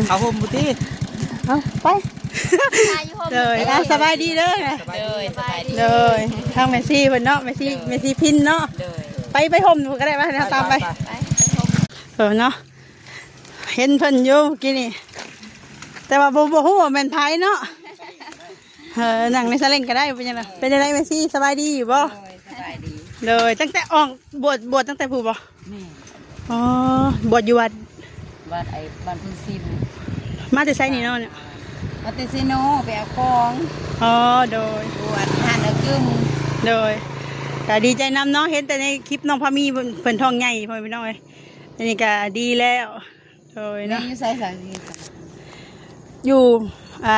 ເຂົ້າຮົ່ມພຸ້ນຕິ. ເອົາໄປ ຖ່າຍຢູ່ຮົ່ມ ໂດຍ ເອີ ອ່ະ ສະບາຍດີເດີ. ໂດຍ ສະບາຍດີ ໂດຍ ທາງແມ່ຊີເພິ່ນເນາະ ແມ່ຊີ ໂດຍ ແມ່ຊີພິນເນາະ ໂດຍ ໄປ ໄປຮົ່ມພຸ້ນກໍໄດ້ ວ່າເຮົາຕາມໄປ ໄປ ໄປ ໄປ ເອີເນາະ ເຫັນເພິ່ນຢູ່ກີ້ນີ້ ແຕ່ວ່າບໍ່ ບໍ່ຮູ້ວ່າແມ່ນໃຜເນາະ. ເອີ ນັ່ງໃນຊາເລັງກໍໄດ້ ບໍ່ເປັນຫຍັງດອກ. ເປັນຈັ່ງໃດແມ່ຊີ ສະບາຍດີຢູ່ບໍ່? ໂດຍ ສະບາຍດີ ໂດຍ. ຕັ້ງແຕ່ອອກບວດ ບວດຕັ້ງແຕ່ຜູ້ບໍ່? ແມ່ນ ອໍ ບວດຢູ່ວັດ ວັດໄອ້ບ້ານເພິ່ງຊິມ. ມາແຕ່ໃສນີ້ເນາະ? ມາແຕ່ເຊໂນ ໄປເອົາຂອງ. ອໍ ໂດຍ ຢູ່ອັນຮ້ານອາກຶມ. ໂດຍ ກໍດີໃຈນຳເນາະ ເຫັນແຕ່ໃນຄລິບນ້ອງພາມີເພິ່ນ ເພິ່ນທ້ອງໃຫຍ່ ພໍ່ແມ່ພີ່ນ້ອງເອີຍ ອັນນີ້ກໍດີແລ້ວ. ໂດຍເນາະ ແມ່ຢູ່ໃສ? ຢູ່ ອ່າ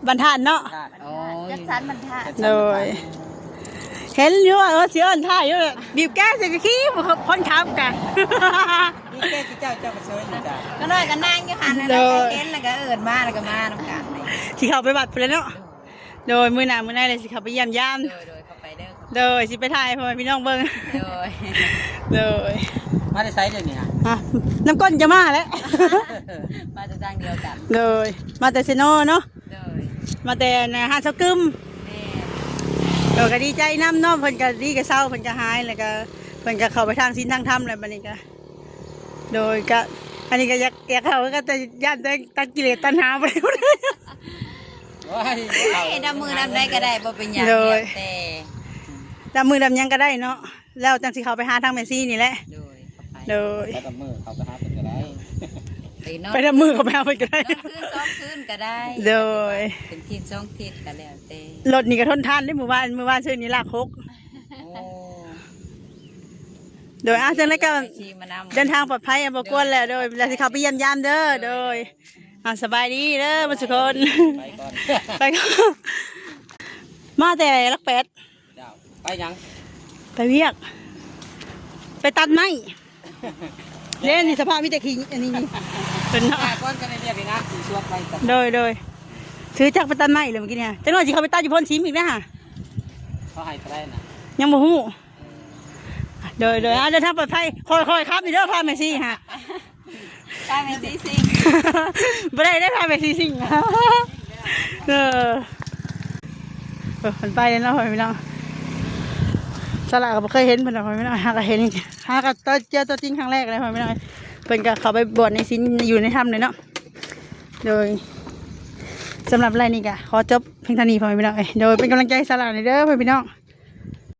ບ້ານທາດເນາະ. ອໍ ຈັດສັນບ້ານທາດ. ໂດຍ ເຫັນຢູ່ວ່າ ເອີ ຊິເອີ້ນຖ່າຍຢູ່ ບີບແກໃສ່ຂີ່ຄົນຂັບກະ ບີບແກຄືເຈົ້າ ເຈົ້າກໍເຊີຍຢູ່ຈ້າ ກໍນ້ອຍກໍນັ່ງຢູ່ຫັ້ນນະ. ໂດຍ ເຫັນແລ້ວກໍເອີ້ນມາ ແລ້ວກໍມານຳກັນ ຊິເຂົ້າໄປວັດພຸ້ນແຫຼະເນາະ. ໂດຍ ໂດຍ ມື້ໜ້າມື້ໃນແຫຼະ ຊິເຂົ້າໄປຢ້ຽມຢາມ. ໂດຍ ໂດຍ ເຂົ້າໄປເດີ ເຂົ້າໄປ ໂດຍ ຊິໄປຖ່າຍໃຫ້ພໍ່ແມ່ພີ່ນ້ອງເບິ່ງ. ໂດຍ ໂດຍ ມາແຕ່ໃສດຽວນີ້? ຮະ ນຳກົ້ນຈະມາແຫຼະ ມາແຕ່ທາງດຽວກັນ. ໂດຍ ມາແຕ່ເຊໂນເນາະ. ໂດຍ ມາແຕ່ອັນຮ້ານຊາວກຶມ. ແມ່ນ ໂດຍ ກໍດີໃຈນຳເນາະ ເພິ່ນກໍດີກໍເຊົາ ເພິ່ນກໍຫາຍ ແລ້ວກໍເພິ່ນກໍເຂົ້າໄປທາງສິນທາງທຳແລ້ວ ບັດນີ້ກໍ ໂດຍ ກະ ອັນນີ້ກໍຢາກ ຢາກເຂົ້າຄືກັນ ແຕ່ຢ້ານແຕ່ຕັດກິເລດຕັນຫາບໍ່ໄດ້. ໂອ້ຍ ເຂົ້າ ເອີ ດຳມື້ດຳໃດກໍໄດ້ ບໍ່ເປັນຫຍັງ. ໂດຍ ແລ້ວແຕ່ ດຳມື້ດຳຫຍັງກໍໄດ້ເນາະ ແລ້ວຈັ່ງຊິເຂົ້າໄປຫາທາງແມ່ຊີນີ້ແຫຼະ. ໂດຍ ເຂົ້າໄປ ໂດຍ ໄປດຳມື້ເຂົ້າໄປຫາເພິ່ນກໍໄດ້ ໄປນອນ ໄປດຳມື້ເຂົ້າໄປຫາເພິ່ນກໍໄດ້ ນອນຄືນສອງຄືນກໍໄດ້. ໂດຍ ເປັນທິດສອງທິດກໍແລ້ວແຕ່ ລົດນີ້ກໍທົນທານເດ້ ມື້ວານ ມື້ວານຊືນນີ້ລາກຫົກ. ໂອ້ ໂດຍ ອ່ະ ຈັ່ງໃດກໍ ແມ່ຊີມານຳ ເດີນທາງປອດໄພ ບໍ່ກວນແລ້ວ. ໂດຍ ແລ້ວຊິເຂົ້າໄປຢ້ຽມຢາມເດີ. ໂດຍ ອ່າ ສະບາຍດີເດີໝົດທຸກຄົນ ໄປກ່ອນ ໄປກ່ອນ. ມາແຕ່ຫຼັກແປດ ເຈົ້າ ໄປຫຍັງ? ໄປວຽກ ໄປຕັດໄມ້. ເດ້ ນີ້ສະພາບມີແຕ່ຂີ້ ອັນນີ້ນີ້ ເພິ່ນເນາະ ໄປກ່ອນກໍໄດ້ວຽກໄດ້ງານ ຊິຊວນໄປຕັດ. ໂດຍ ໂດຍ ຖືຈັກໄປຕັດໄມ້ເລີຍມື້ກີ້ນີ້ ຈັກໜ້ອຍຊິເຂົ້າໄປຕັດຢູ່ໂພນສິມອີກນະ. ເຂົາໃຫ້ເທົ່າໃດນະ? ຍັງບໍ່ຮູ້. ໂດຍ ໂດຍ ອ່າ ເດີນທາງປອດໄພ ຄ່ອຍໆຂັບນີ້ເດີ ພາແມ່ຊີຫາ ພາແມ່ຊີຊິງ ບໍ່ໄດ້ ໄດ້ພາແມ່ຊີຊິງ. ເອີ ເອີ ມັນໄປແລ້ວເນາະ ພໍ່ແມ່ພີ່ນ້ອງ. ສາລາກໍບໍ່ເຄີຍເຫັນເພິ່ນດອກ ພໍ່ແມ່ພີ່ນ້ອງ ຫາກໍເຫັນ ຫາກໍເຈີຕົວຈິງຄັ້ງແລກເລີຍ ພໍ່ແມ່ພີ່ນ້ອງ. ເພິ່ນກໍເຂົ້າໄປບວດໃນສິນ ຢູ່ໃນຖ້ຳເລີຍເນາະ. ໂດຍ ສຳລັບໄລຟ໌ນີ້ກໍຂໍຈົບພຽງເທົ່ານີ້ ພໍ່ແມ່ພີ່ນ້ອງເອີຍ. ໂດຍ ເປັນກຳລັງໃຈໃຫ້ສາລາແດ່ເດີ ພໍ່ແມ່ພີ່ນ້ອງ.